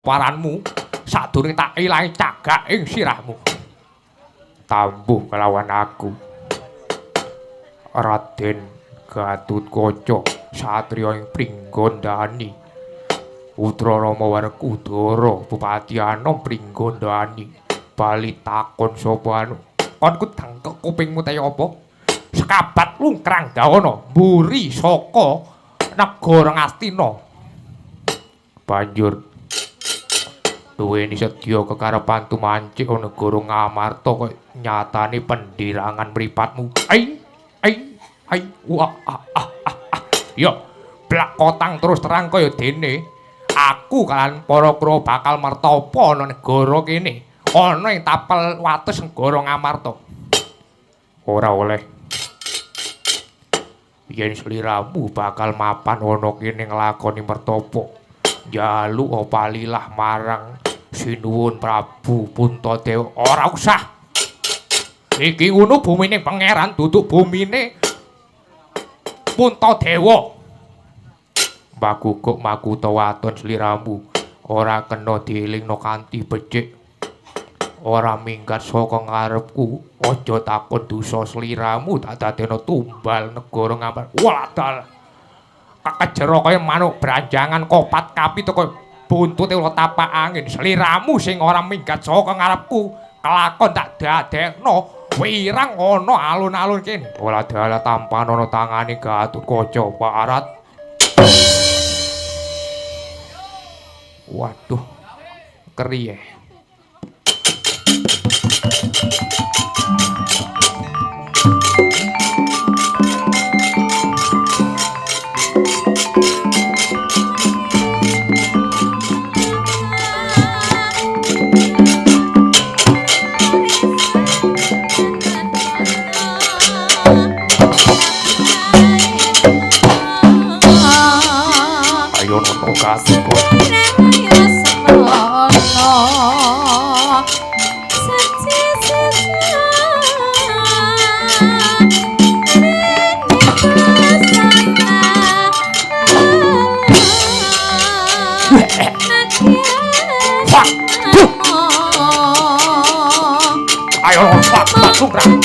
Paranmu sadurunge tak ilangi cagak ing sirahmu. Tambuh kelawan aku. Raden Gatotkaca satriya ing Pringgondani. Putra Rama Werkudara, Bupati Anom Pringgondani. Bali takon sapa anu? Kon ku dengkek kupingmu ta apa? Sekabat lungkrang dawana mburi saka negara Ngastina. Banjur duweni sedya kekarepan tumancik negara Ngamarta kaya nyatane pendirangan mripatmu. Ai ai ai wah ah ah ah, ah. Ya blak kotang terus terang kaya dene aku kalian para Kurawa bakal mertapa ana negara kene ana ing tapel wates negara Ngamarta. Ora oleh yen sliramu bakal mapan ana kene nglakoni mertapa njaluk palilah marang Sinuwun Prabu Puntadewa. Ora usah. Iki ngono bumine pangeran duduk bumine Puntadewa. Mbakukuk makuta waton sliramu ora kena dielingno kanthi becik. Ora minggat saka ngarepku. Aja takon dosa sliramu tak dadekno tumbal negara Ngamarta. Walah. Kekejero kaya manuk branjangan kopat kapit kaya buntute ula tapak angin. Sliramu sing ora minggat saka ngarepku kelakon tak dadekno wirang ana alun-alun kene. Ora dalah tampan ana tangane Gatotkaca Parat. Waduh, kriye. Ayo nono Gatotkaca. Ayo lompat, lungkrang.